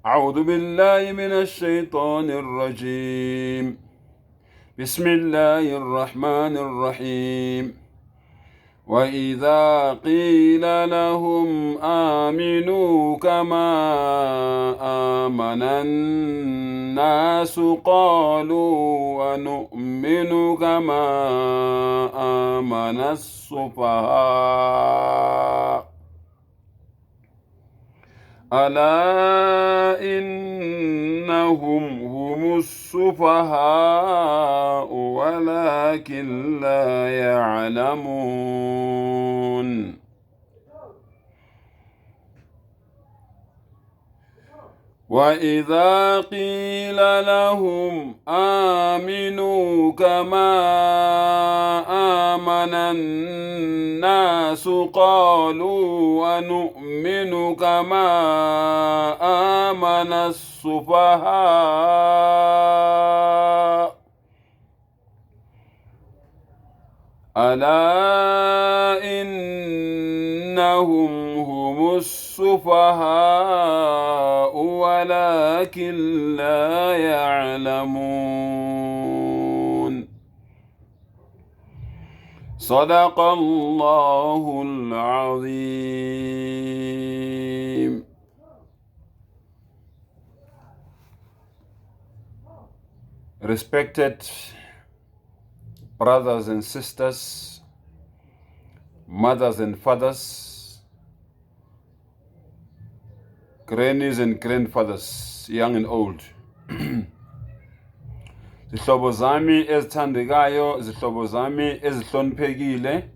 أعوذ بالله من الشيطان الرجيم بسم الله الرحمن الرحيم وإذا قيل لهم آمنوا كما آمن الناس قالوا ونؤمن كما آمن السفهاء ألا إنهم هم السفهاء ولكن لا يعلمون. وإذا قيل لهم آمنوا كما آمن الناس قالوا ونؤمن كما آمن السفهاء ألا إنهم هم السفهاء ولكن لا يعلمون. صدق الله العظيم. Respected brothers and sisters, mothers and fathers, grannies and grandfathers, young and old. Zihlobo zami ezithandekayo, zihlobo zami ezihloniphekile,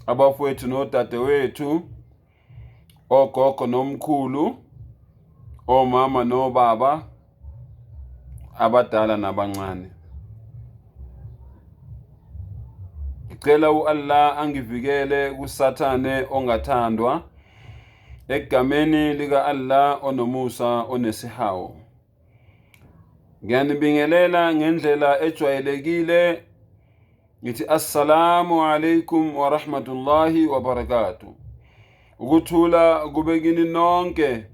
abafowethu nodadewethu, ogogo nomkhulu, omama nobaba, abadala nabancane. Ngicela u-Allah angivikele kuSathane ongathandwa egameni lika-Allah onomusa onesihawu. Ngiyanibingelela ngendlela ejwayelekile ngithi assalamu alaikum wa rahmatullahi wa barakatuh. Ukuthula kube kini nonke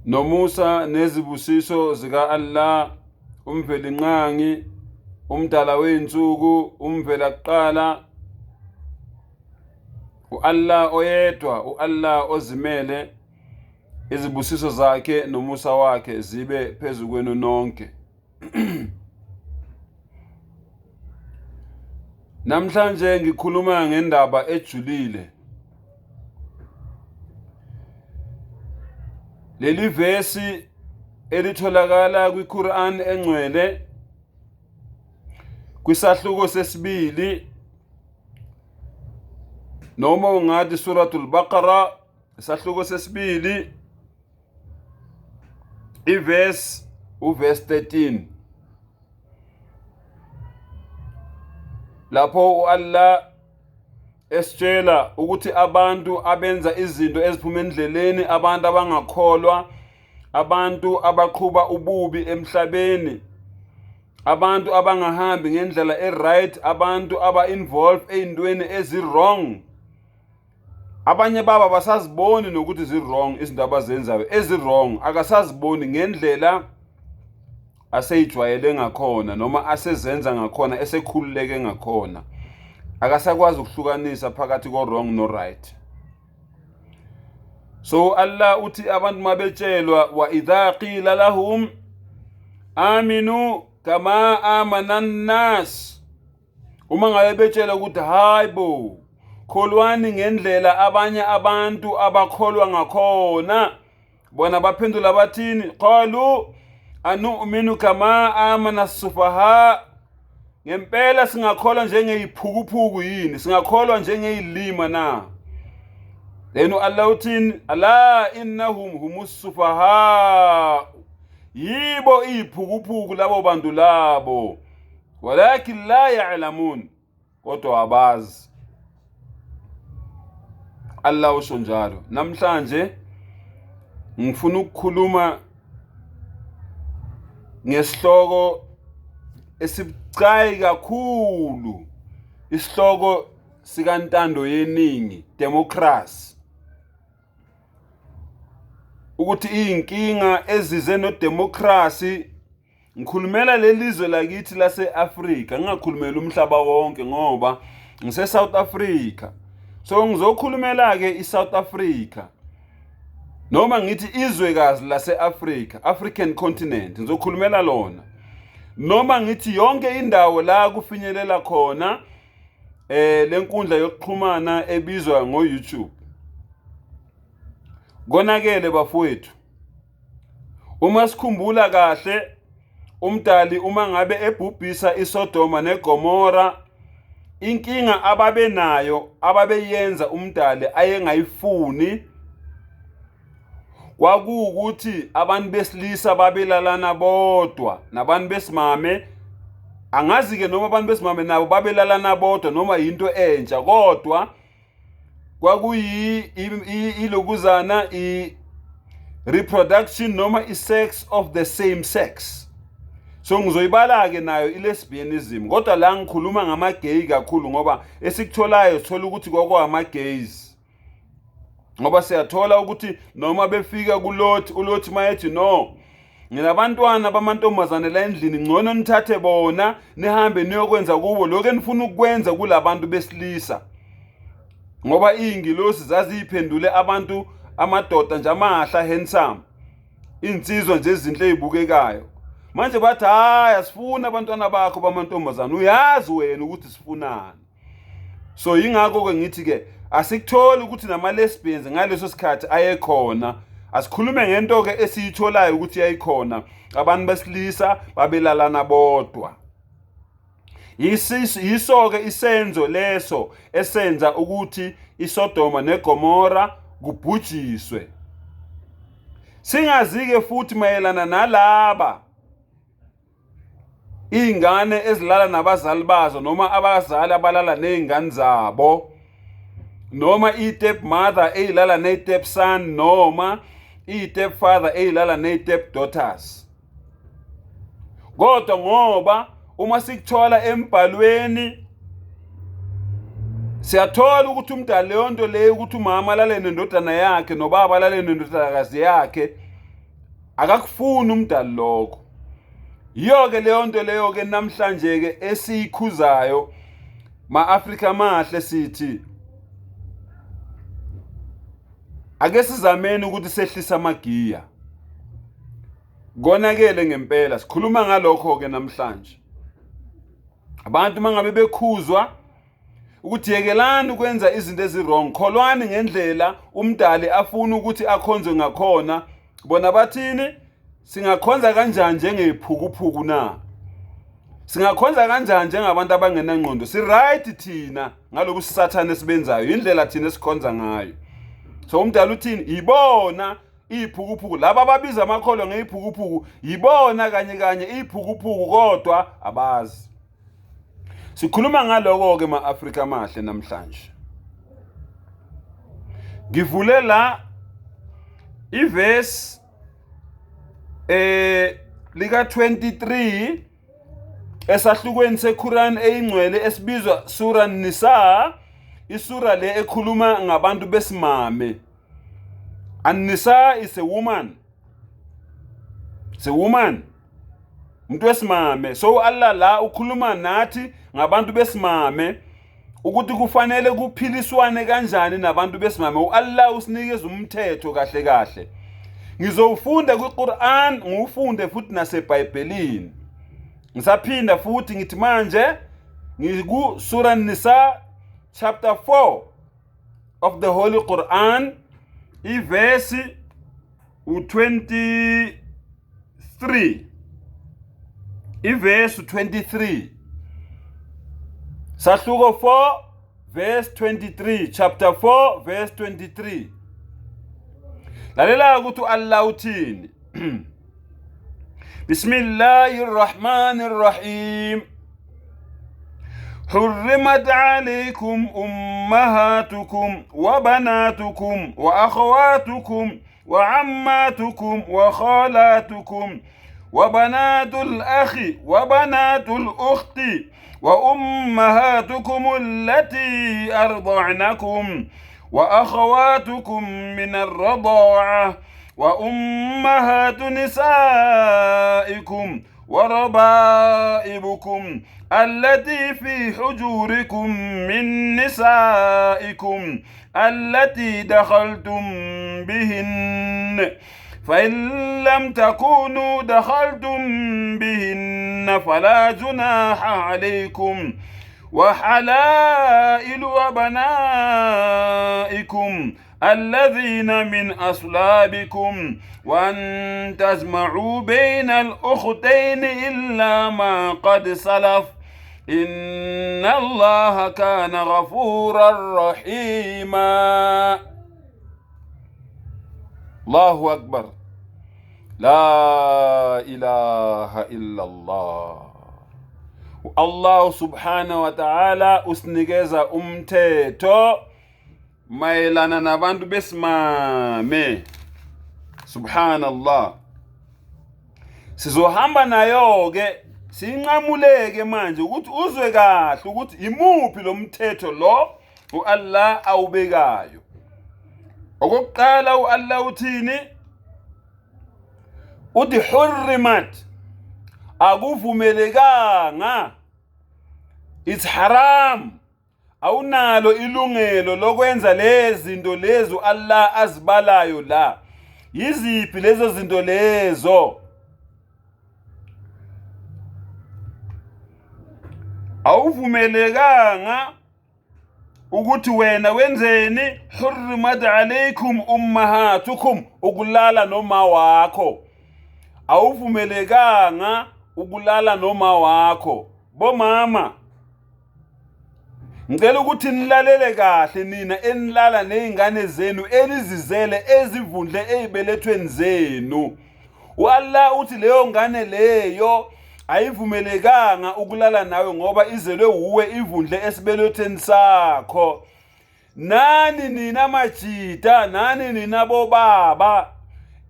nomusa nezibusiso zika-Allah uMvelinqangi umdala wey'nsuku umvela kuqala u-Allah oyedwa u-Allah ozimele izibusiso zakhe nomusa wakhe zibe phezu kwenu nonke. Namhlanje ngikhuluma ngendaba ejulile. Leli vesi elitholakala kwiQuran engcwele kwisahluko sesibili noma ungathi Suratul Baqara isahluko sesibili ivesi uvesi 13 lapho uAllah esitshela ukuthi abantu abenza izinto eziphuma endleleni, abantu abangakholwa, abantu abaqhuba ububi emhlabeni, abantu abangahambi ngendlela e-right, abantu aba-involve ey'ntweni ezi-wrong. Abanye babo abasaziboni nokuthi zi-wrong izinto abazenzayo ezi-wrong, akasaziboni ngendlela aseyijwayele ngakhona noma asezenza ngakhona esekhululeke ngakhona, akasakwazi ukuhlukanisa phakathi ko-wrong no-right. So Allah uthi abantu mabetshelwa wa idha qila lahum aminu kama amana nnas, uma ngabe betshela ukuthi hayi bo kholwani ngendlela abanye abantu abakholwa ngakhona, bona baphendula bathini? Qalu anu'minu kama amana sufaha, ngempela singakholwa njengeyiphukuphuku yini? Singakholwa njengeyilima na? Then u-Allah uthini? Ala innahum humus sufaha, yibo iyiphukuphuku labo bantu labo, walakin la ya'lamun, kodwa abazi. Allah usho njalo. Namhlanje ngifuna ukukhuluma ngesihloko esibucayi kakhulu, isihloko sikantando yeningi, democracy. Ukuthi iy'nkinga ezize nodemokhrasi, ngikhulumela leli zwe lakithi lase-Afrika, ngingakhulumeli umhlaba wonke ngoba ngise-South Africa. So ngizokhulumela-ke i-South Africa noma ngithi izwekazi lase-Afrika, African continent, ngizokhulumela lona. Noma ngithi yonke indawo la kufinyelela khona lenkundla yokuxhumana ebizwa ngo-YouTube. Konakele bafowethu. Uma sikhumbula kahle umdali uma ngabe ebhubhisa iSodoma neGomora, inkinga ababenayo ababeyenza umdali ayengayifuni kwakuwukuthi abantu besilisa babelalana bodwa nabantu besimame. Angazi-ke noma abantu besimame nabo babelalana bodwa noma yinto entsha, kodwa kwakuyi ilokuzana i-reproduction noma i-sex of the same sex. So ngizoyibala-ke nayo i-lesbianism, kodwa la ngikhuluma ngama-gay kakhulu ngoba esikutholayo sithola ukuthi kwakuwama-gays, ngoba siyathola ukuthi noma befika kuLothi, uLothi mayethi no, nginabantwana bamantombazane la endlini, ngcono nithathe bona nihambe niyokwenza kubo lokho enifuna ukukwenza kulabantu besilisa, ngoba iy'ngilosi zaziyiphendule abantu amadoda nje amahla handsome, iy'nsizwa nje ezinhle ey'bukekayo. Manje bathi hhayi, asifuni abantwana bakho bamantombazane, uyazi wena ukuthi sifunani. So yingakho-ke ngithi-ke asikutholi ukuthi nama-lesbians ngaleso sikhathi ayekhona. Asikhulume ngento-ke esiyitholayo ukuthi yayikhona, abantu besilisa babelalana bodwa. Yiso-ke isenzo leso esenza ukuthi iSodoma neGomora kubhujiswe. Singazi-ke futhi mayelana nalaba iy'ngane ezilala nabazali bazo noma abazali abalala ney'ngane zabo, noma i-step mother eyilala ne-step son, noma i-step father eyilala ne-step daughters. Kodwa ngoba uma sikuthola embhalweni siyathola ukuthi umdali leyo nto leyo ukuthi umama alale nendodana yakhe nobaba alale nendodakazi yakhe akakufuni umdali lokho. Yiyo-ke leyo nto leyo-ke namhlanje-ke esiyikhuzayo ma-Afrika amahle, sithi ake sizameni ukuthi sehlise amagiya. Konakele ngempela, sikhuluma ngalokho-ke namhlanje. Abantu mangabe bekhuzwa ukuthi yekelani ukwenza izinto ezi-wrong, kholwani ngendlela umdali afuna ukuthi akhonzwe ngakhona, bona bathini? Singakhonza kanjani njengephukuphuku na? Singakhonza kanjani njengabantu abangenangqondo? Si-right thina ngalobu sathane esibenzayo, indlela thina esikhonza ngayo. So umdali uthini? Ibona iphukuphuku laba ababiza amakholwa ngeyiphukuphuku, yibona kanye kanye iphukuphuku, kodwa abazi. Sikhuluma ngaloko-ke ma-Afrika amahle namhlanje. Ngivule la ivesi lika 23 esahlukweni seQuran eyingcwele esibizwa Sura Nisa, isura le ekhuluma ngabantu besimame. An-Nisa is a woman. It's a woman. Umuntu wesimame. So Allah la ukhuluma nathi ngabantu besimame ukuthi kufanele kuphiliswane kanjani nabantu besimame. U-Allah usinikeza umthetho kahle kahle. Ngizowufunda kwiQuran, ngiwufunde futhi naseBhayibhelini. Ngisaphinda futhi ngithi manje ngiku Surah Nisa chapter 4 of the Holy Quran, ivesi u23, ivesi 23, sahluko 4 verse 23, chapter 4 verse 23. Lalela ukuthi uAllah uthini. Bismillahir Rahmanir Rahim. حرمت عليكم أمهاتكم وبناتكم وأخواتكم وعماتكم وخالاتكم وبنات الأخ وبنات الأخت وأمهاتكم التي أرضعنكم وأخواتكم من الرضاعة Wa ummahatu nisaikum وربائبكم التي في حجوركم من نسائكم التي دخلتم بهن فإن لم تكونوا دخلتم بهن فلا جناح عليكم وحلائل أبنائكم الذين من أصلابكم وأن تجمعوا بين الأختين إلا ما قد سلف إن الله كان غفورا رحيما. الله أكبر. لا إله إلا الله. Allah subhanahu wa ta'ala usinikeza umthetho mayelana nabantu besimame. Subhanallah. Sizohamba nayo ke sinqamuleke manje ukuthi uzwe kahle ukuthi imuphi lo mthetho lo uAllah awubekayo. Okokuqala uAllah uthini? Uthi hurrimat, akuvumelekanga, it's haram, awunalo ilungelo lokwenza lezi zinto lezi uAllah azibalayo la. Yiziphi lezo zinto lezo? Awuvumelekanga ukuthi wena wenzeni? Hurrimat alaykum ummahatukum, ukulala noma wakho. Awuvumelekanga ukulala noma wakho. Bomama, ngicela ukuthi nilalele kahle nina enilala nezingane zenu enizizele ezivundle ezibelethweni zenu. U-Allah uthi leyo ngane leyo ayivumelekanga ukulala nawe ngoba izelwe wuwe, ivundle esibelethweni sakho. Nani nina majita, nani nina bobaba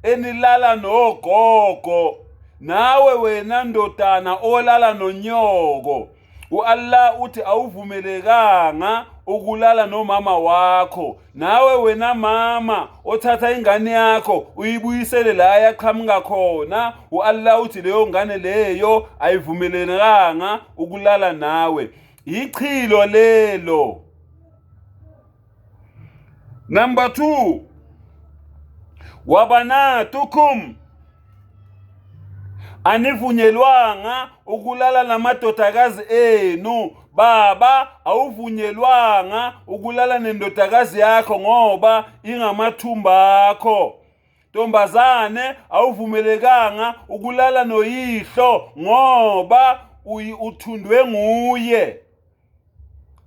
enilala nogogo, nawe wena ndodana olala nonyoko, u-Allah uthi awuvumelekanga ukulala nomama wakho. Nawe wena mama othatha ingane yakho uyibuyisele la yaqhamuka khona, u-Allah uthi leyo ngane leyo ayivumelekanga ukulala nawe. Ichilo lelo. Number 2, wabanatukum, anivunyelwanga ukulala namadodakazi enu. Baba, awuvunyelwanga ukulala nendodakazi yakho ngoba ingamathumba akho. Ntombazane, awuvumelekanga ukulala noyihlo ngoba uthundwe nguye,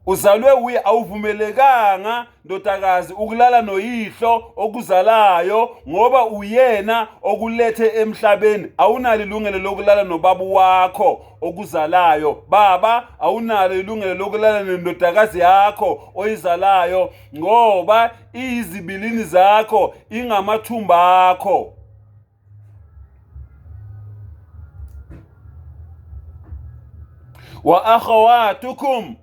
uzalwe uye. Awuvumelekanga ndodakazi ukulala noyihlo okuzalayo ngoba uyena okulethe emhlabeni. Awunalo ilungelo lokulala nobaba wakho okuzalayo. Baba, awunalo ilungelo lokulala nendodakazi yakho oyizalayo ngoba iyizibilini zakho, ingamathumba akho. Wa akhawatukum,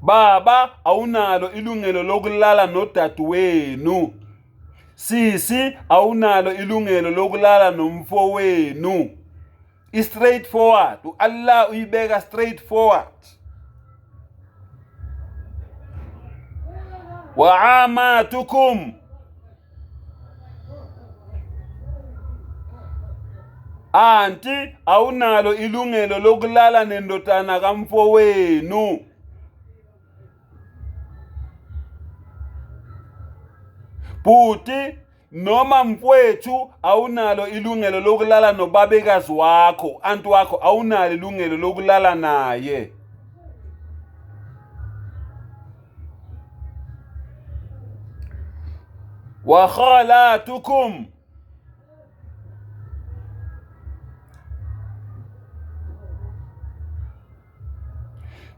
baba, awunalo ilungelo lokulala nodadewenu. Sisi, awunalo ilungelo lokulala nomfowenu. I-straight forward. U-Allah uyibeka straight forward. Wa amatukum, anti, awunalo ilungelo lokulala nendodana kamfowenu. Bhuti noma mfowethu, awunalo ilungelo lokulala nobabekazi wakho, anti wakho, awunalo ilungelo lokulala naye. Wa khalatukum,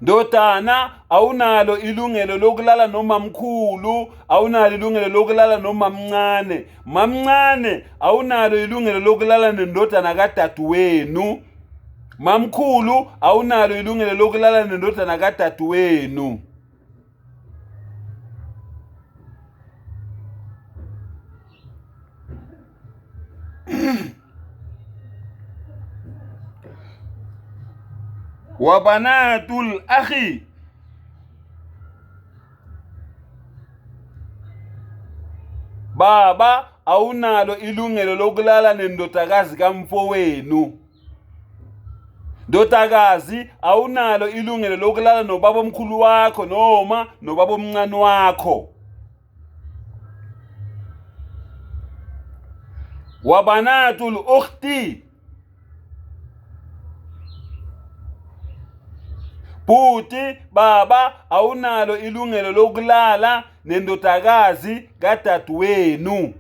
ndodana, awunalo ilungelo lokulala nomamkhulu, awunalo ilungelo lokulala nomamncane. Mamncane, awunalo ilungelo lokulala nendodana kadadewenu. Mamkhulu, awunalo ilungelo lokulala nendodana kadadewenu. Wabanatul akhi, baba awunalo ilungelo lokulala nendodakazi kamfowenu. Ndodakazi awunalo ilungelo lokulala nobaba omkhulu wakho noma nobaba omncane wakho. Wabanatul ukhti, bhuti baba awunalo ilungelo lokulala nendodakazi kadadewenu.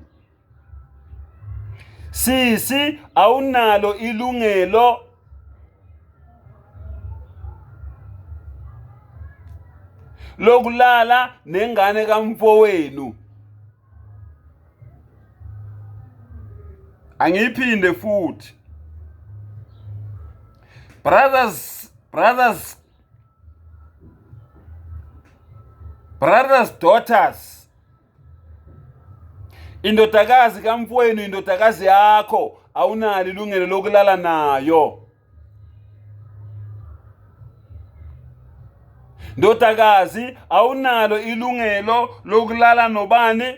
Sisi awunalo ilungelo lokulala nengane kamfowenu. Angiyiphinde futhi. Brothers, brothers, brothers, daughters. Indodakazi kamfowenu indodakazi yakho, awunalo ilungelo lokulala nayo. Ndodakazi awunalo ilungelo lokulala nobani?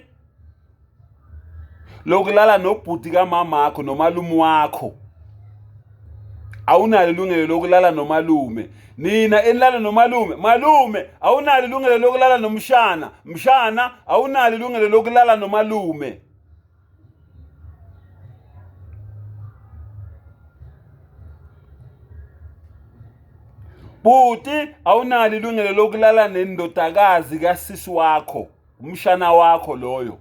Lokulala nobhuti kamamakho nomalume wakho. Awunalo ilungelo lokulala nomalume. Nina enilala nomalume, malume awunalo ilungelo lokulala nomshana, mshana awunalo ilungelo lokulala nomalume. Bhuti awunalo ilungelo lokulala nendodakazi kasisi wakho, umshana wakho loyo.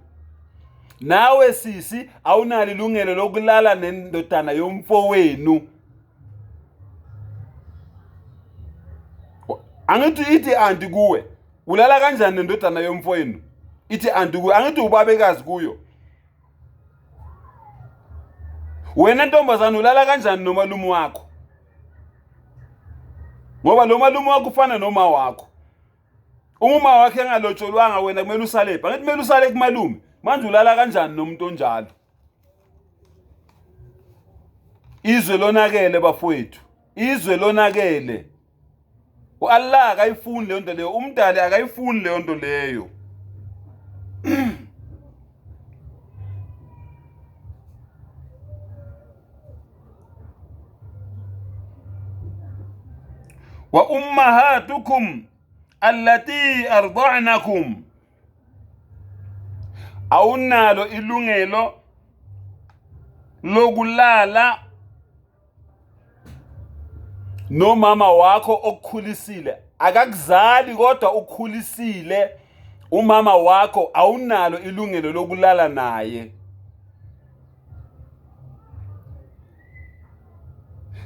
Nawe sisi awunalo ilungelo lokulala nendodana yomfowenu. Angithi ithi anti kuwe, ulala kanjani nendodana yomfowenu? Ithi anti kuwe, angithi ubabekazi kuyo. Wena ntombazane ulala kanjani nomalume wakho? Ngoba lo malume wakho ufana noma wakho. Uma uma wakhe engalotsholwanga wena kumele usale phi? Angithi kumele usale kumalume. Manje ulala kanjani nomuntu onjalo? Izwe lonakele bafowethu. Izwe lonakele. U-Allah akayifuni leyo nto leyo, umdali akayifuni leyo nto leyo. Wa ummahatukum allati arda'nakum, awunalo ilungelo lokulala nomama wakho okukhulisile. Akakuzali kodwa ukukhulisile umama wakho, awunalo ilungelo lokulala naye.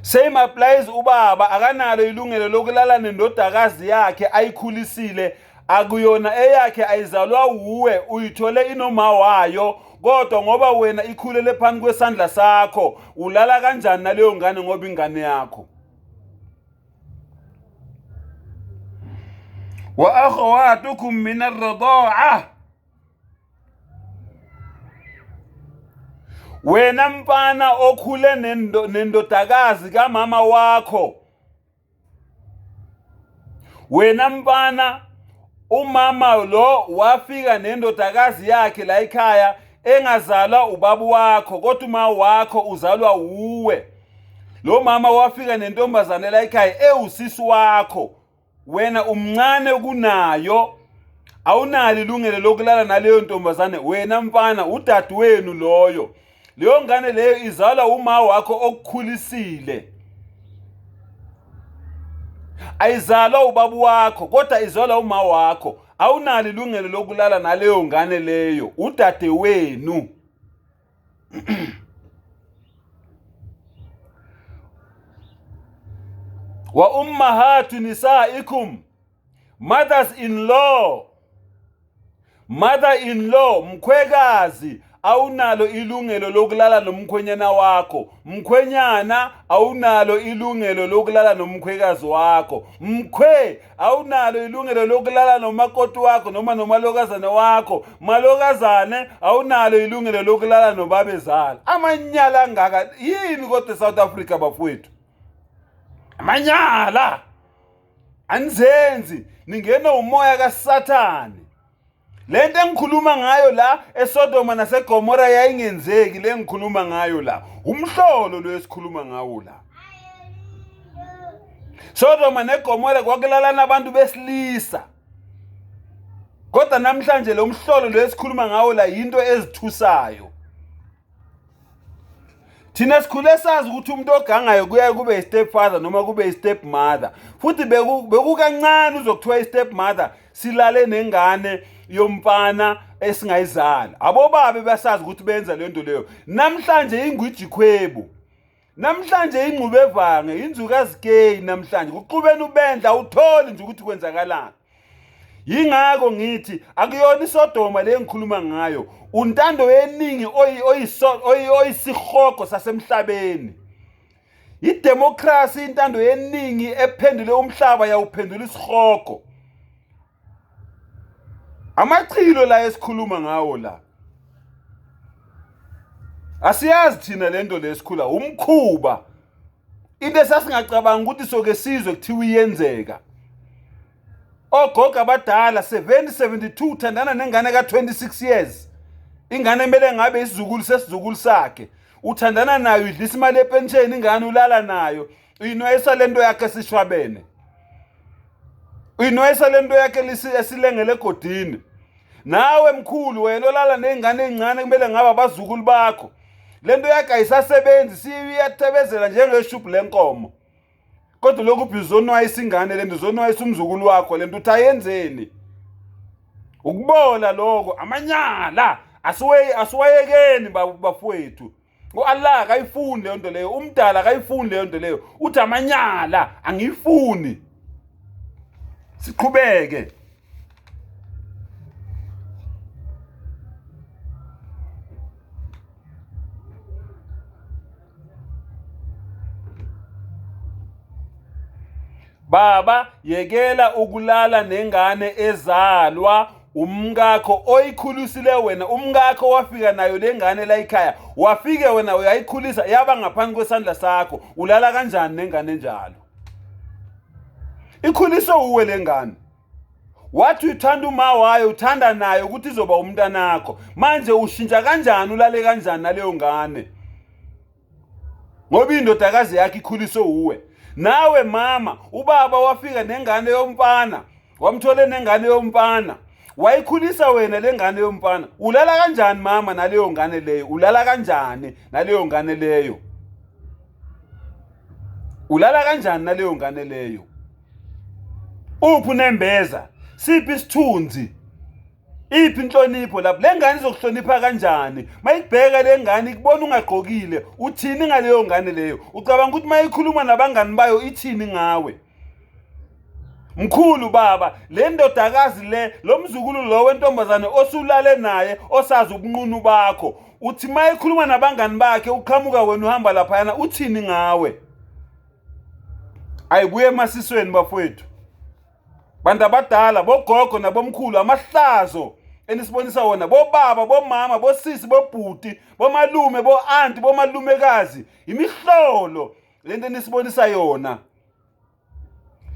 Same applies ubaba akanalo ilungelo lokulala nendodakazi yakhe ayikhulisile, akuyona eyakhe, ayizalwa wuwe, uyithole inoma wayo, kodwa ngoba wena ikhulele phansi kwesandla sakho, ulala kanjani naleyo ngane ngoba ingane yakho? Wa akhawatukum min ar-rida'a, wena mfana okhule nendodakazi kamama wakho, wena mfana, umama lo wafika nendodakazi yakhe la ekhaya engazalwa ubaba wakho, kodwa uma wakho uzalwa wuwe. Lo mama wafika nentombazane la ekhaya ewusisi wakho, wena umncane kunayo, awunalo ilungelo lokulala naleyo ntombazane. Wena mfana, udadewenu loyo, leyo ngane leyo izalwa uma wakho okukhulisile, ayizalwa ubaba wakho kodwa izalwa uma wakho. Awunalo ilungelo lokulala naleyo ngane leyo, udadewenu. Wa ummahatu nisaikum, mothers in law, mother in law, mkhwekazi, awunalo ilungelo lokulala nomkhwenyana wakho. Mkhwenyana, awunalo ilungelo lokulala nomkhwekazi wakho. Mkhwe, awunalo ilungelo lokulala nomakoti wakho noma nomalokazane wakho. Malokazane, awunalo ilungelo lokulala nobabezala. Amanyala angaka yini kodwa eSouth Africa bafowethu? Amanyala anizenzi, ningena umoya kaSathane. Lento engikhuluma ngayo la eSodoma naseGomora yayingenzeki le ngikhuluma ngayo la. Umhlolo lo esikhuluma ngawo la. Sodoma neGomora kwakulalana abantu besilisa. Kodwa namhlanje lo mhlolo lo esikhuluma ngawo la yinto ezithusayo. Thina sikhule sazi ukuthi umuntu ogangayo kuyaye kube i-step father noma kube i-step mother, futhi bekukancane uzokuthiwa i-step mother silale nengane yomfana esingayizala. Abobaba basazi ukuthi benza le nto leyo. Namhlanje ingwijikhwebu, namhlanje ingxubevange, inzukazikeyi, namhlanje kuxubene ubendla, awutholi nje ukuthi kwenzakalani. Yingakho ngithi akuyona iSodoma le engikhuluma ngayo, untando yeningi oyisihogo sasemhlabeni. Idemokhrasi, intando yeningi ephendule umhlaba yawuphendula isihogo. Amachilo la esikhuluma ngawo la, asiyazi thina lento lesikhula umkhuba, into esasingacabanga ukuthi soke sizwe kuthiwa iyenzeka. Ogogo abadala 70 72 uthandana nengane ka-26 years, ingane emele ngabe isizukulu sesizukulu sakhe, uthandana nayo, idlisa imali yepensheni ingane, ulala nayo, uyinwayisa lento yakhe esishwabene, uyinwayisa lento yakhe esilengele egodini. Nawe mkhulu, wena olala ney'ngane ey'ncane kumele ngabe abazukulu bakho, lento yakhe ayisasebenzi, siyathebezela njengeshubhu lenkomo, kodwa lokhu ubhizi uzonwayisa ingane lento, uzonwayisa umzukulu wakho lento, uthi ayenzeni? Ukubola lokho, amanyala asiwayekeni bafowethu. U-Allah akayifuni leyo nto leyo, umdala akayifuni leyo nto leyo, uthi amanyala angiyifuni. Siqhubeke. Baba, yekela ukulala nengane ezalwa umkakho oyikhulisile wena. Umkakho wafika nayo lengane la ekhaya, wafike wena uyayikhulisa yaba ngaphansi kwesandla sakho. Ulala kanjani nengane enjalo? Ikhuliswe uwe lengane. Wathi uthanda uma wayo, uthanda naye ukuthi izoba umntanakho. Manje ushintsha kanjani, ulale kanjani naleyo ngane? Ngoba indodakazi yakhe ikhuliswe uwe. Nawe mama, ubaba wafika nengane yomfana, wamthole nengane yomfana, wayikhulisa wena lengane yomfana. Ulala kanjani mama naleyo ngane leyo? Ulala kanjani naleyo ngane leyo? Ulala kanjani naleyo ngane leyo? Uphi unembeza? Siphi isithunzi? Iphi inhlonipho lapho? Le ngane izokuhlonipha kanjani mayikubheka le ngane ikubona ungagqokile? Uthini ngaleyo ngane leyo? Ucabanga ukuthi mayikhuluma nabangani bayo ithini ngawe? Mkhulu baba, le ndodakazi le, lo mzukulu lo wentombazane osulale naye, osazi ubunqunu bakho, uthi mayekhuluma nabangani bakhe uqhamuka wena uhamba laphayana, uthini ngawe? Ayibuye emasisweni bafowethu, bantu abadala, bogogo nabomkhulu, amahlazo enisibonisa wona, bobaba, bomama, bosisi, bobhuti, bomalume, bo-anti, bomalumekazi, imihlolo lento enisibonisa yona.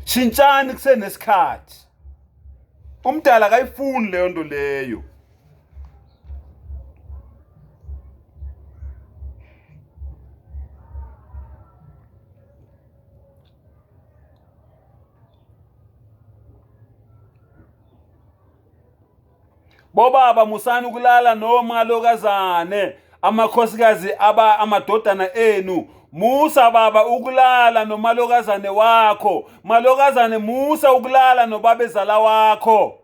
Shintshani kusenesikhathi. Umdala akayifuni leyo nto leyo. Bobaba, musani ukulala nomalokazane, amakhosikazi aba amadodana enu. Musa baba ukulala nomalokazane wakho. Malokazane, musa ukulala nobabezala wakho.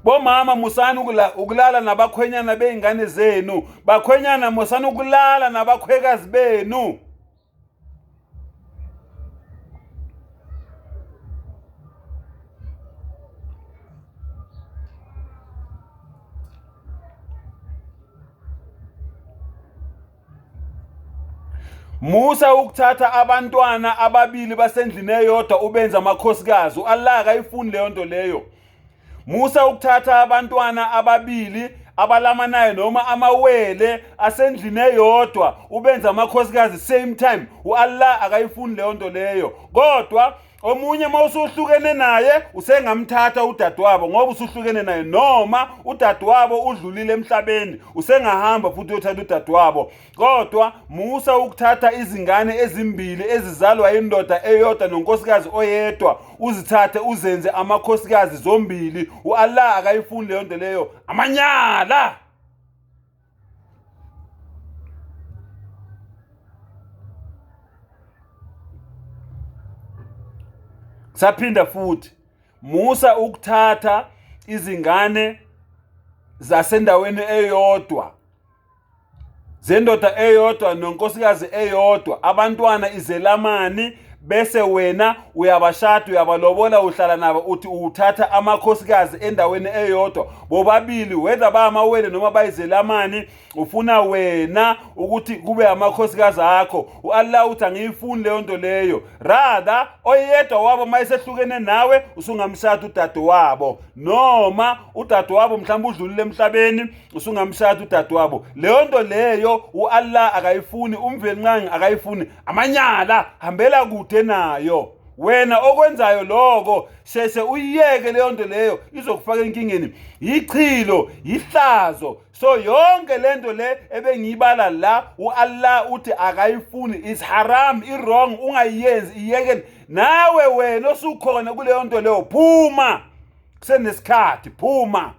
Bomama, musani ukulala nabakhwenyana bey'ngane zenu. Bakhwenyana, musani ukulala nabakhwekazi benu. Musa ukuthatha abantwana ababili basendlini eyodwa ubenze amakhosikazi. U-Allah akayifuni leyo nto leyo. Musa ukuthatha abantwana ababili abalamanayo noma amawele asendlini eyodwa ubenze amakhosikazi same time. U-Allah akayifuni leyo nto leyo. Kodwa omunye uma usuhlukene naye usengamthatha udadewabo ngoba usuhlukene naye, noma udadewabo udlulile emhlabeni usengahamba futhi uyothatha udadewabo. Kodwa musa ukuthatha izingane ezimbili ezizalwa indoda eyodwa nonkosikazi oyedwa uzithathe uzenze amakhosikazi zombili. U-Allah akayifuni leyo nto leyo, amanyala. Saphinda futhi, musa ukuthatha izingane zasendaweni eyodwa zendoda eyodwa nonkosikazi eyodwa, abantwana izelamani, bese wena uyabashada uyabalobola uhlala nabo, uthi uthatha amakhosikazi endaweni eyodwa bobabili, whether bayamawele noma bayizelamani, ufuna wena ukuthi kube amakhosikazi akho. U-Allah uthi angiyifuni leyo nto leyo. Rather oyedwa wabo uma esehlukene nawe usungamshada udadewabo, noma udadewabo mhlawumbe udlulile emhlabeni usungamshada udadewabo. Leyo nto leyo u-Allah akayifuni, uMvelinqangi akayifuni. Amanyala, hambela kude nayo. Wena okwenzayo lokho sheshe uyiyeke leyo nto leyo, izokufaka enkingeni. Yichilo, yihlazo. So yonke lento le ebengiyibala la, u-Allah uthi akayifuni, is haram, i-wrong, ungayenzi, iyekeni. Nawe wena osukhona kuleyo nto leyo, phuma kusenesikhathi, phuma.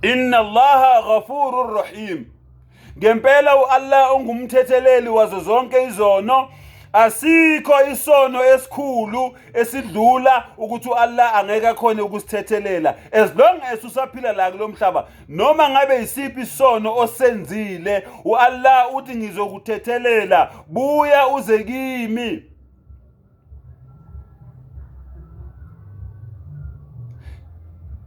Inna Allaha ghafurur rahim. Ngempela u-Allah ungumthetheleli wazo zonke izono. Asikho isono esikhulu esidlula ukuthi u-Allah angeke akhone ukusithethelela as long as usaphila la kulo mhlaba. Noma ngabe isiphi isono osenzile, u-Allah uthi ngizokuthethelela, buya uze kimi.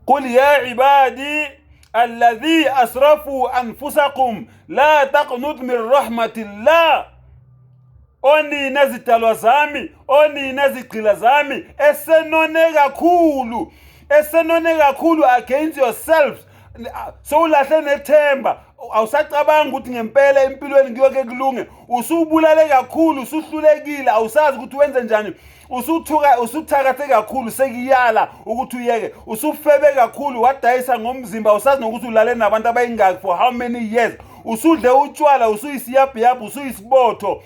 Qul ya ibadi alladhi asrafu anfusakum la taqnut min rahmatillah. Onina zidalwa zami, onina zigqila zami, esenone kakhulu, esenone kakhulu against yourselves, sowulahle nethemba, awusacabanga ukuthi ngempela empilweni kuyoke kulunge, usubulale kakhulu, usuhlulekile, awusazi ukuthi wenze njani, usuthuka, usuthakathe kakhulu, sekuyala ukuthi uyeke, usufebe kakhulu, wadayisa ngomzimba, awusazi nokuthi ulale nabantu abayingaki for how many years, usudle utshwala, usuyisiyabhiyabhu, usuyisibotho,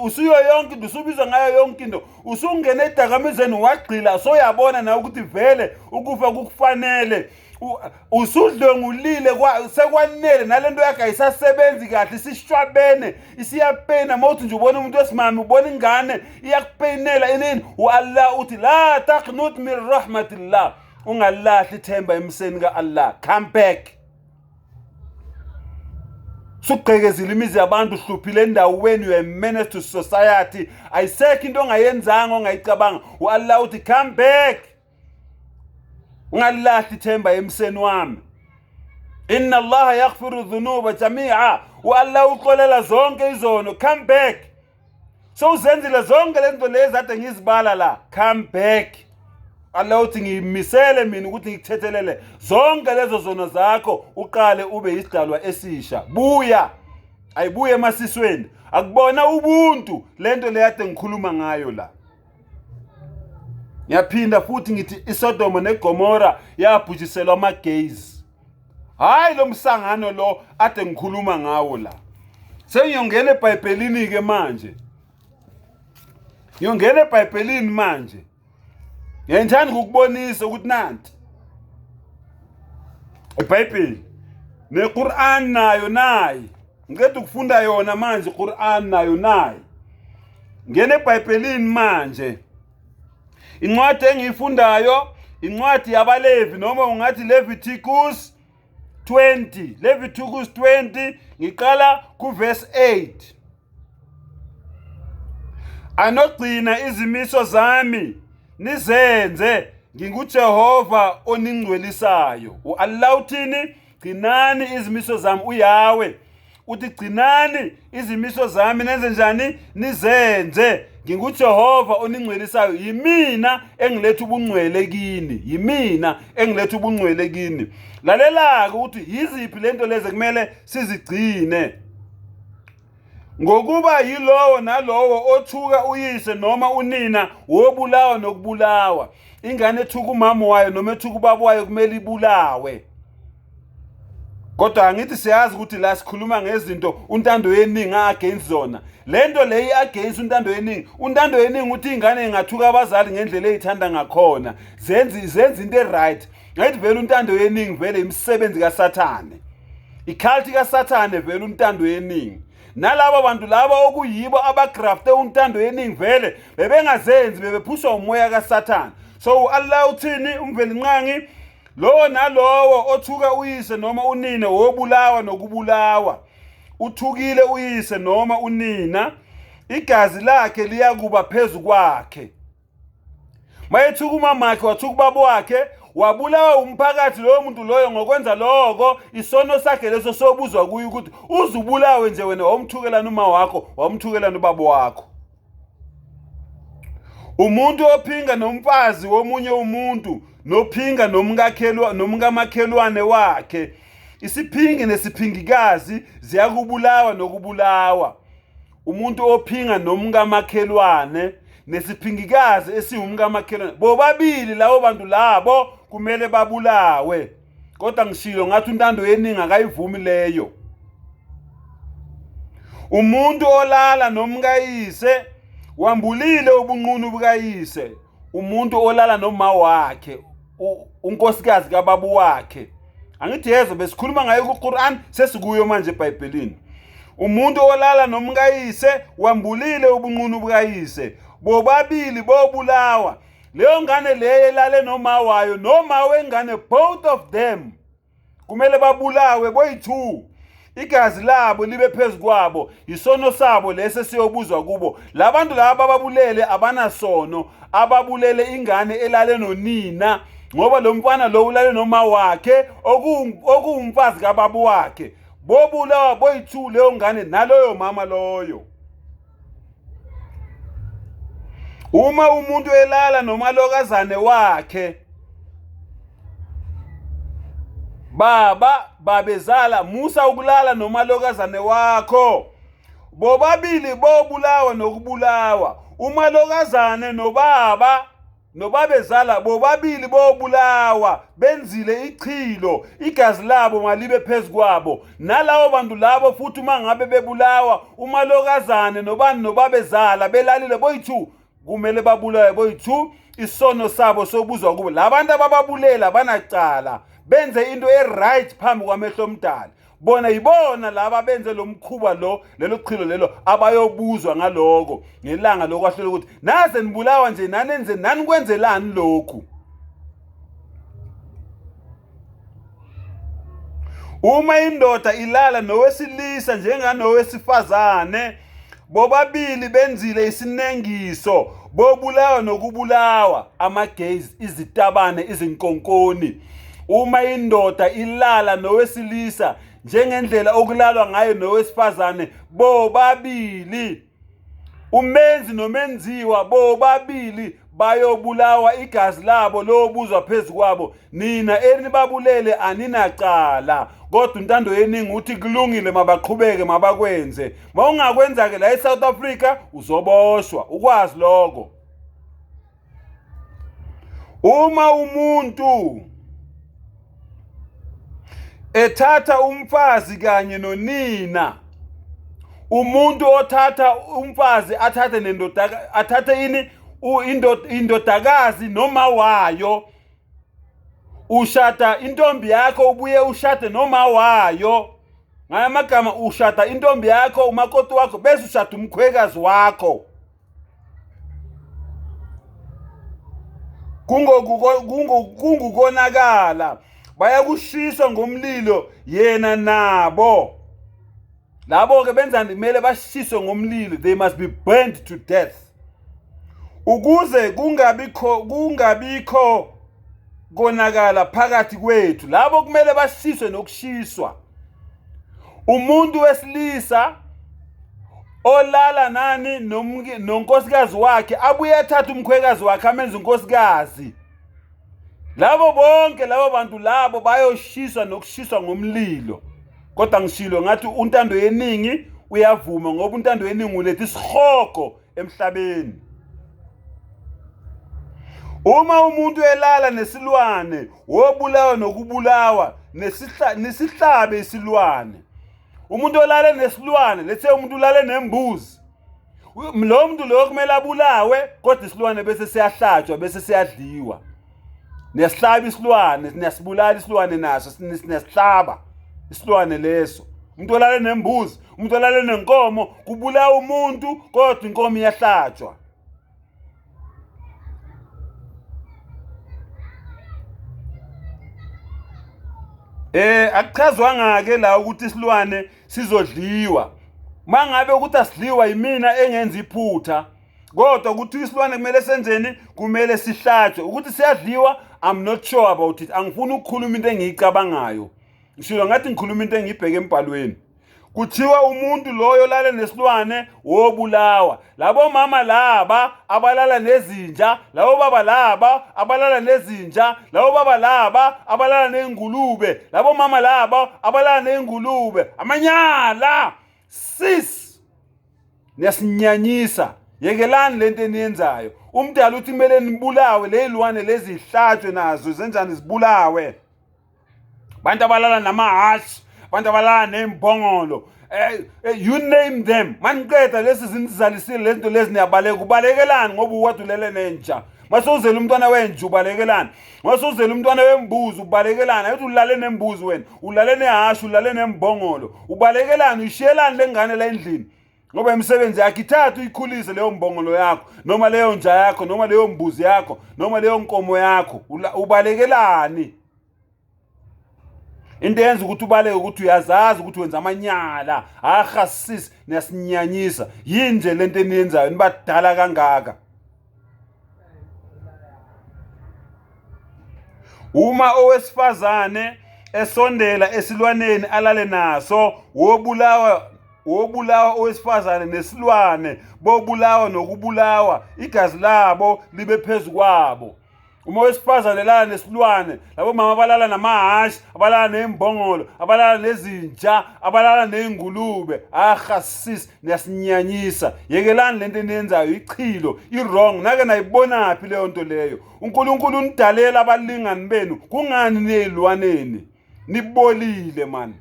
usuyo yonke into, usubizwa ngayo yonke into, usungena edakamizweni wagxila, soyabona nawe ukuthi vele ukufa kukufanele, usudlwengulile, sekwanele nalento yakhe ayisasebenzi kahle, isishwabene, isiyapena. Uma uthi nje ubona umuntu wesimame, ubona ingane iyakupenela inini, u-Allah uthi la taqnut min rahmatillah, ungalahli ithemba emseni ka-Allah, come back. Sugqekezile imizi yabantu, uhluphile endaweni, you are a menace to society, ayisekho into ongayenzanga ongayicabanga. U-Allah uthi come back, ungalilahli ithemba emseni wami. Inna Allaha yaghfiru dhunuba jamia, u-Allah uxolela zonke izono. Come back. Sowuzenzile zonke lezi zinto lezi ade ngizibala la, come back. Allah uthi ngimisele mina ukuthi ngikuthethelele zonke lezo zono zakho, uqale ube isidalwa esisha. Buya, ayibuye emasisweni, akubona ubuntu lento le yade ngikhuluma ngayo la. Ngiyaphinda futhi ngithi iSodoma neGomora yabhujiselwa ama-gays. Hayi lo msangano lo ade ngikhuluma ngawo la. Sengiyongena eBhayibhelini ke manje. Ngiyongena eBhayibhelini manje. Ngiyangithanda ukukubonisa ukuthi nanti iBhayibheli neQur'an nayo nayi. Ngiqeda ukufunda yona manje iQur'an nayo nayi. Ngena eBhayibhelini manje. Incwadi engiyifundayo incwadi yabaLevi, noma ungathi Leviticus 20, Leviticus 20, ngiqala kuverse 8. Anogcina izimiso zami nizenze, nginguJehova oningcwelisayo. U-Allah uthini? Gcinani izimiso zami uYahweh. Uthi gcinani izimiso zami nenze njani? Nizenze. NginguJehova oningcwelisayo. Yimina engiletha ubungcwele kini. Yimina engiletha ubungcwele kini. Lalela-ke ukuthi yiziphi lento lezi kumele sizigcine. Ngokuba yilowo nalowo othuka uyise noma unina wobulawa nokubulawa. Ingane ethuka umama wayo noma ethuka ubaba wayo kumele ibulawe. Kodwa angithi siyazi ukuthi la sikhuluma ngezinto untando yeningi against zona. Lento leyi against untando yeningi. Untando yeningi uthi ingane ingathuka abazali ngendlela eyithanda ngakhona. Zenza zenza into eright. Ngathi vele untando yeningi vele imisebenzi kaSathane. Icult kaSathane vele untando yeningi. Nalabo bantu laba okuyibo abagrafte untando yeningi vele bebengazenzi bebephushwa umoya kaSathane. So uAllah uthini uMvelinqangi lowo nalowo othuka uyise noma unina wobulawa nokubulawa. Uthukile uyise noma unina igazi lakhe liyakuba phezu kwakhe. Mayethuka umamakhe wathuka ubaba wakhe wabulawa umphakathi loyo muntu loyo ngokwenza loko isono sakhe leso sobuzwa kuye ukuthi uzubulawe nje wena wawumthukelana uma wakho wawumthukelana ubaba wakho. Umuntu ophinga nomfazi womunye umuntu nophinga nomkakhelwa nomkamakhelwane wakhe isiphingi nesiphingikazi ziyakubulawa nokubulawa. Umuntu ophinga nomkamakhelwane nesiphingikazi esiwumkamakhelwane bobabili labo bantu labo kumele babulawe. Kodwa ngishilo ngathi untando yeningi akayivumi leyo. Umuntu olala nomkayise wambulile ubunqunu bukayise. Umuntu olala noma wakhe unkosikazi kababa wakhe. Angithi yezwa besikhuluma ngayo kuQuran sesikuyo manje eBhayibhelini. Umuntu olala nomkayise wambulile ubunqunu bukayise. Bobabili bobulawa. Leyo ngane leyo elale noma wayo noma wengane both of them kumele babulawe boyi-two. Igazi labo libe phezu kwabo, isono sabo lesi esiyobuzwa kubo. Labantu laba ababulele abanasono, ababulele ingane elale nonina ngoba lo mfana lo ulale noma wakhe okuwumfazi kababa wakhe. Bobulawa boyi-two leyo ngane naloyo mama loyo. Uma umuntu elala nomalokazane wakhe baba babezala musa ukulala nomalokazane wakho bobabili bobulawa nokubulawa umalokazane nobaba nobabezala bobabili bobulawa benzile ichilo igazi labo malibe phezu kwabo nalawo bantu labo futhi uma ngabe bebulawa umalokazane nobani nobabezala belalile boyi-two kumele babulawe boyi-two isono sabo sobuzwa kubo labantu abababulela banacala benze into e-right phambi kwamehlo omdali bona yibona laba benze lo mkhuba lo lelo chilo lelo abayobuzwa ngaloko ngelanga lokwahlulela ukuthi naze nibulawa nje nanenze nanikwenzelani lokhu. Uma indoda ilala nowesilisa njenganowesifazane bobabili benzile isinengiso bobulawa nokubulawa ama-gays izitabane izinkonkoni. Uma indoda ilala nowesilisa njengendlela okulalwa ngayo nowesifazane bobabili umenzi nomenziwa bobabili bayobulawa igazi labo lobuzwa phezu kwabo. Nina enibabulele aninacala kodwa intando yeningi uthi kulungile mabaqhubeke mabakwenze. Mawungakwenza-ke la eSouth Africa uzoboshwa ukwazi lokho. Uma umuntu ethatha umfazi kanye nonina, umuntu othatha umfazi athathe nendoda athathe ini indodakazi noma wayo, ushada intombi yakho ubuye ushade noma wayo. Ngaya amagama ushada intombi yakho umakoti wakho bese ushada umkhwekazi wakho. Kungukonakala bayakushiswa ngomlilo yena nabo. Labo-ke benzani? Kumele bashiswe ngomlilo, they must be burned to death ukuze kungabikho konakala phakathi kwethu. Labo kumele bashiswe nokushiswa. Umuntu wesilisa olala nani nonkosikazi wakhe abuye athathe umkhwekazi wakhe amenze unkosikazi. Labo bonke labo bantu labo bayoshiswa nokushiswa ngomlilo. Kodwa ngishilo ngathi untando yeningi uyavuma ngoba untando yeningi uletha isihogo emhlabeni. Uma umuntu elala nesilwane wobulawa nokubulawa nesihlabe isilwane. Umuntu olale nesilwane, let's say umuntu ulale nembuzi, lo muntu loyo kumele abulawe, kodwa isilwane bese siyahlatshwa bese siyadliwa. Niyasihlaba isilwane, niyasibulala isilwane naso, niyasihlaba isilwane leso. Umuntu olale nembuzi, umuntu olale nenkomo, kubulawa umuntu kodwa inkomo iyahlatshwa. Akuchazwanga ke la ukuthi isilwane sizodliwa. Mangabe ukuthi asidliwa yimina engenza iphutha. Kodwa ukuthi isilwane kumele senzeni, kumele sihlatshwe. Ukuthi siyadliwa, I'm not sure about it. Angifuni ukukhuluma into engiyicabangayo. Ngishilo ngathi ngikhuluma into engiyibheke embhalweni. Kuthiwa umuntu loyo lale nesilwane wobulawa. Labo mama laba abalala nezinja, labo baba laba abalala nezinja, labo baba laba abalala ney'ngulube, labo mama laba abalala ney'ngulube. Amanyala! Sis! Niyasinyanyisa. Yekelani lento eniyenzayo. Umdala uthi kumele nibulawe, ley'lwane lezi zihlatshwe nazo, zenzani zibulawe. Bantu abalala namahhashi, abantu abalala ney'mbongolo, you name them. Maniqeda lezi zinto zizalisile lezi zinto lezi, niyabaleka. Ubalekelani ngoba uwade ulele nenja? Masewuzele umntwana wenja ubalekelani? Masewuzele umntwana wembuzi ubalekelani? Ayithi ulale nembuzi wena, ulale nehhashi, ulale nembongolo, ubalekelani? Uyishiyelani le ngane la endlini? Ngoba imisebenzi yakho ithathe uyikhulise leyo mbongolo yakho, noma leyo nja yakho, noma leyo mbuzi yakho, noma leyo nkomo yakho. Ubalekelani? Into eyenza ukuthi ubaleke ukuthi uyazazi ukuthi wenza amanyala. Aha sis, niyasinyanyisa. Yini nje lento eniyenzayo nibadala kangaka? Uma owesifazane esondela esilwaneni alale naso, wobulawa wobulawa owesifazane nesilwane, bobulawa nokubulawa, igazi labo libe phezu kwabo. Uma owesifazane elala nesilwane, labo mama abalala namahhashi, abalala ney'mbongolo, abalala nezinja, abalala ney'ngulube. Aha sis, niyasinyanyisa. Yekelani lento eniyenzayo, ichilo, i-wrong. Nake nayibonaphi leyo nto leyo? uNkulunkulu unidalela abalingani benu, kungani niyey'lwaneni? Nibolile man.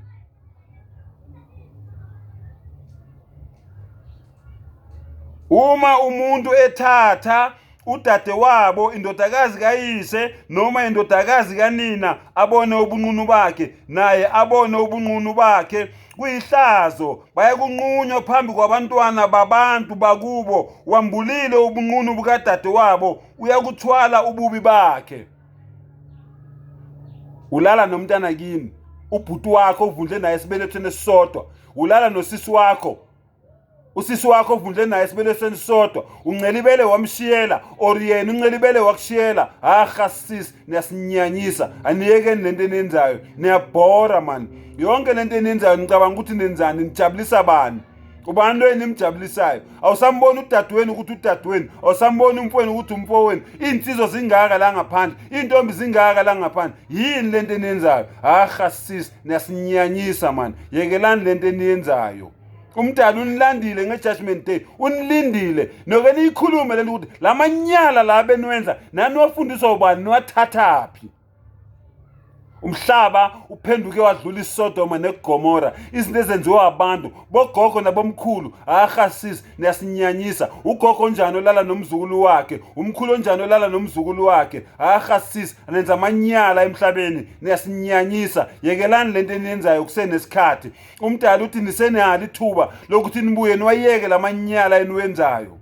Uma umuntu ethatha udadewabo, indodakazi kayise noma indodakazi kanina, abone ubunqunu bakhe, naye abone ubunqunu bakhe, kuyihlazo. Bayakunqunywa phambi kwabantwana babantu bakubo. Wambulile ubunqunu bukadadewabo, uyakuthwala ububi bakhe. Ulala nomntana kini, ubhuti wakho ovundle naye esibelethweni esisodwa, ulala nosisi wakho, usisi wakho ovundle naye esibelethweni esisodwa, uncela ibele wamshiyela, or yena uncela ibele wakushiyela. Aha sis, niyasinyanyisa. Aniyekeni lento eniyenzayo, niyabhora man. Yonke lento eniyenzayo nicabanga ukuthi nenzani, nijabulisa bani? Ubani lo enimjabulisayo? Awusamboni udadewenu ukuthi udadewenu, awusamboni umfowenu ukuthi umfowenu. Iy'nsizwa zingaka la ngaphandle, iy'ntombi zingaka la ngaphandle. Yini lento eniyenzayo? Aha sis, niyasinyanyisa man. Yekelani lento eniyenzayo. Umdala unilandile nge-judgment day, unilindile. Noke niyikhulume lento ukuthi lamanyala la beniwenza, nani wafundiswa ubani, niwathathaphi? Umhlaba uphenduke wadlula iSodoma neGomora, izinto ezenziwa abantu bogogo nabomkhulu. Aha sis, niyasinyanyisa. Ugogo onjani olala nomzukulu wakhe? Umkhulu onjani olala nomzukulu wakhe? Aha sis, nenza amanyala emhlabeni, niyasinyanyisa. Yekelani lento eniyenzayo kusenesikhathi. Umdala uthi nisenalo ithuba lokuthi nibuye niwayeke lamanyala eniwenzayo.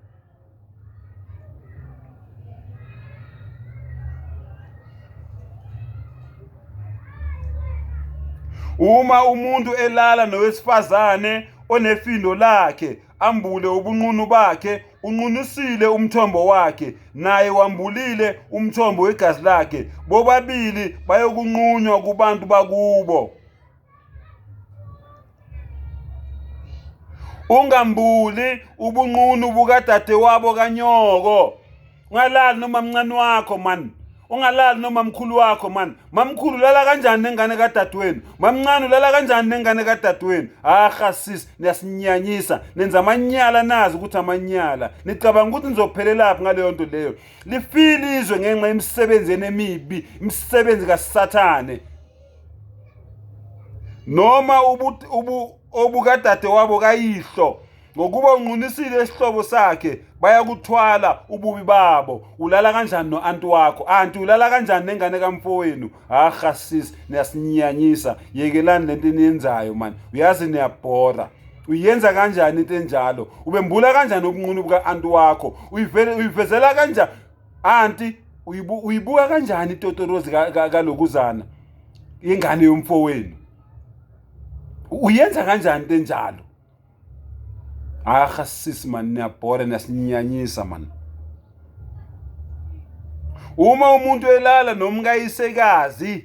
Uma umuntu elala nowesifazane onefindo lakhe, ambule ubunqunu bakhe, unqunisile umthombo wakhe, naye wambulile umthombo wegazi lakhe, bobabili bayokunqunywa kubantu bakubo. Ungambuli ubunqunu bukadadewabo kanyoko. Ungalali nomamncane wakho man. Ungalali nomamkhulu wakho man. Mamkhulu ulala kanjani nengane kadadewenu? Mamncane ulala kanjani nengane kadadewenu? Aha sis, niyasinyanyisa. Nenza amanyala nazi ukuthi amanyala. Nicabanga ukuthi nizophelelaphi ngaleyo nto leyo. Lifile izwe ngenxa yemisebenzi emibi, imisebenzi kaSathane. Noma ubu obukadade wabo kayihlo ngokuba unqunisile isihlobo sakhe bayakuthwala ububi babo. Ulala kanjani no-anti wakho? Anti ulala kanjani nengane kamfowenu? Aha sis, niyasinyanyisa. Yekelani lento eniyenzayo mani, uyazi niyabhora. Uyenza kanjani into enjalo? Ubembula kanjani ubunqunu buka-anti wakho? Uyivezela kanjani anti? Uyibuka kanjani itotorozi kalokuzana ingane yomfowenu? Uyenza kanjani into enjalo? Aha sis man, niyabhora, niyasinyanyisa man. Uma umuntu elala nomkayisekazi,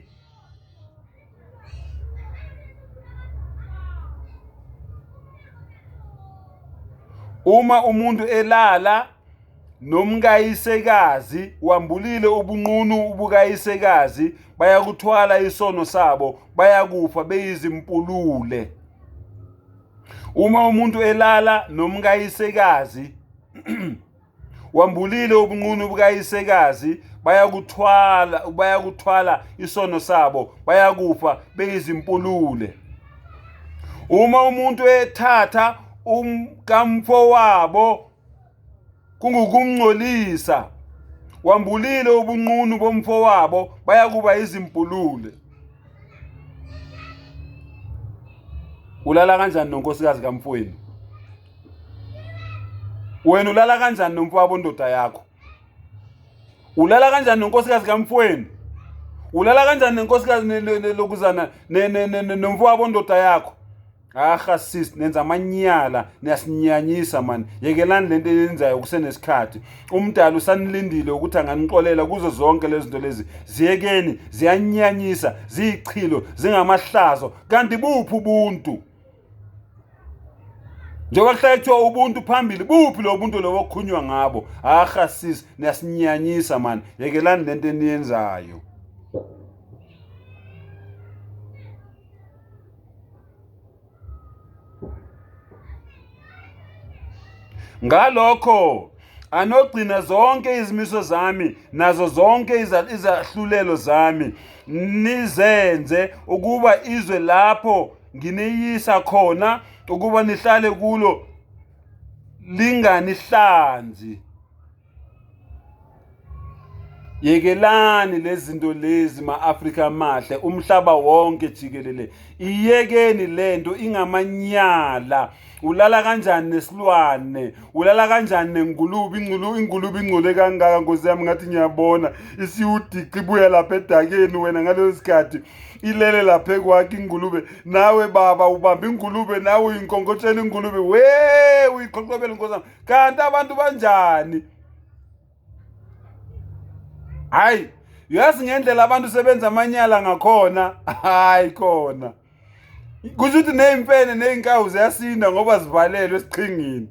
uma umuntu elala nomkayisekazi, wambulile ubunqunu bukayisekazi, bayakuthwala isono sabo, bayakufa beyizimpulule. Uma umuntu elala nomkayisekazi, wambulile ubunqunu bukayisekazi, bayakuthwala isono sabo, bayakufa beyizimpulule. Uma umuntu ethatha umkamfowabo, kungukumngcolisa, wambulile ubunqunu bomfowabo, bayakuba izimpulule. Ulala kanjani nonkosikazi kamfowenu? Wena ulala kanjani nomfowabo ndoda yakho? Ulala kanjani nonkosikazi kamfowenu? Ulala kanjani nenkosikazi lokuzana nomfowabo ndoda yakho? Aha sis, nenza amanyala, niyasinyanyisa man. Yekelani lento eniyenzayo kusenesikhathi. Umdali usanilindile ukuthi anganixolela kuzo zonke lezi zinto lezi. Ziyekeni, ziyanyanyisa, ziyichilo, zingamahlazo. Kanti buphi ubuntu? Njengoba kuhlale kuthiwa ubuntu phambili, buphi lo buntu lobo okukhulunywa ngabo? Aha sis, niyasinyanyisa man. Yekelani lento eniyenzayo. Ngalokho anogcina zonke izimiso zami nazo zonke izahlulelo zami, nizenze ukuba izwe lapho nginiyisa khona ukuba nihlale kulo linganihlanzi. Yekelani lezi zinto lezi ma-Afrika amahle, umhlaba wonke jikelele. Iyekeni lento ingamanyala. Ulala kanjani nesilwane? Ulala kanjani nengulube? Ingulube ingcole kangaka nkosi yami, ngathi ngiyabona isiwudici ibuya lapha edakeni wena ngaleso sikhathi ilele lapha ekwakho ingulube. Nawe baba ubamba ingulube, nawe uyinkonkotshela ingulube, we uyiqhoqhobela nkosi yami. Kanti abantu banjani? Hayi, uyazi ngendlela abantu sebenza amanyala ngakhona. Hayi khona kusho ukuthi ney'mfene ney'nkawu ziyasinda ngoba zivalelwe esiqhingini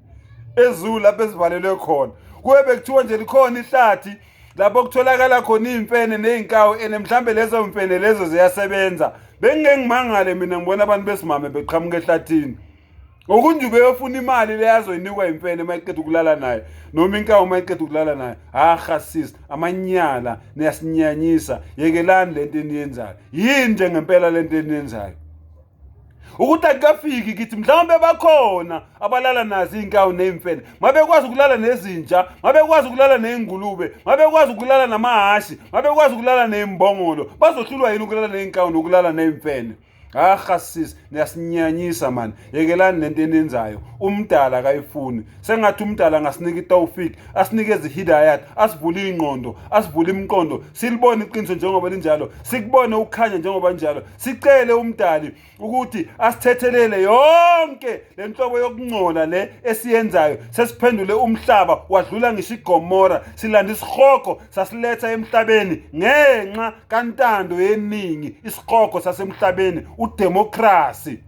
ezulu lapho ezivalelwe khona. Kuye bekuthiwa nje likhona ihlathi lapho kutholakala khona iy'mfene ney'nkawu, and mhlambe lezo mfene lezo ziyasebenza. Bengike ngimangale mina ngibona abantu besimame beqhamuka ehlathini. Ngokunje ubeyofuna imali le azoyinikwa imfene uma iqeda ukulala naye, noma inkawu uma iqeda ukulala naye. Aha sis, amanyala, niyasinyanyisa. Yekelani lento eniyenzayo. Yini nje ngempela lento eniyenzayo? Ukuthi akukafiki kithi, mhlawumbe bakhona abalala nazo iy'nkawu ney'mfene. Mabekwazi ukulala nezinja, mabekwazi ukulala ney'ngulube, mabekwazi ukulala namahhashi, mabekwazi ukulala ney'mbongolo, bazohlulwa yini ukulala ney'nkawu nokulala ney'mfene? Aha sis, niyasinyanyisa man. Yekelani lento eniyenzayo. Umdala akayifuni. Sengathi umdala angasinika itawfik, asinikeze hidayat, asivule ingqondo, asivule imiqondo, silibone iqiniso njengoba linjalo, sikubone ukukhanya njengoba njalo. Sicele umdali ukuthi asithethelele yonke le nhlobo yokungcola le esiyenzayo. Sesiphendule umhlaba wadlula ngisho iGomora, silanda isihogo sasiletha emhlabeni ngenxa kantando yeningi, isihogo sasemhlabeni, udemocracy.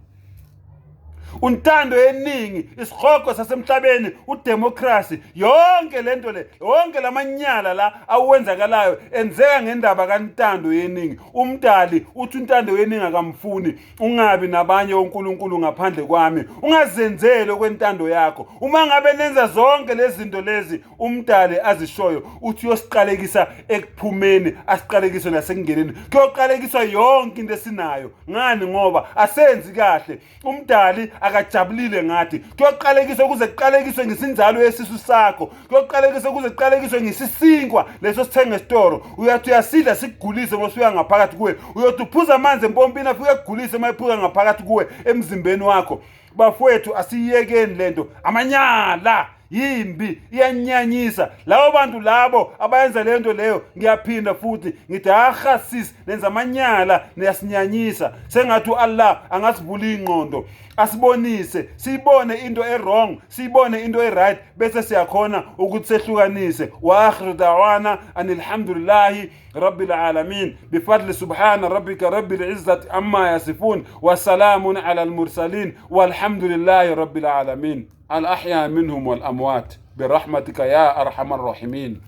Untando yeningi, isihogo sasemhlabeni, udemocracy. Yonke lento le, yonke lamanyala la awenzakalayo enzeka ngendaba kantando yeningi. Umdali uthi untando yeningi akamfuni. Ungabi nabanye onkulunkulu ngaphandle kwami, ungazenzeli okwentando yakho. Uma ngabe nenza zonke lezi zinto lezi umdali azishoyo, uthi uyosiqalekisa ekuphumeni, asiqalekise nasekungeneni. Kuyoqalekiswa yonke into esinayo. Ngani? Ngoba asenzi kahle. Umdali akajabulile ngathi. Kuyoqalekiswa kuze kuqalekiswe ngisinzalo yesisu sakho, kuyoqalekiswa kuze kuqalekiswe ngisisinkwa leso sithenga esitoro. Uyathi uyasidla sikugulise ngosuya ngaphakathi kuwe. Uyothi uphuza amanzi empompini afike akugulise uma ephuka ngaphakathi kuwe emzimbeni wakho. Bafowethu, asiyekeni lento, amanyala yimbi, iyanyanyisa. Labo bantu labo abayenza lento leyo, ngiyaphinda futhi ngithi aha sis, nenza amanyala, niyasinyanyisa. Sengathi uAllah angasivula ingqondo, asibonise, siyibone into e-wrong, siyibone into e-right, bese siyakhona ukuthi sehlukanise. Wa akhiru da'wana anilhamdulillahi rabbil alamin bifadli subhana rabbika rabbil izzati amma yasifun wa salamun ala al-mursalin walhamdulillahi rabbil alamin. الأحياء منهم والأموات برحمتك يا أرحم الراحمين.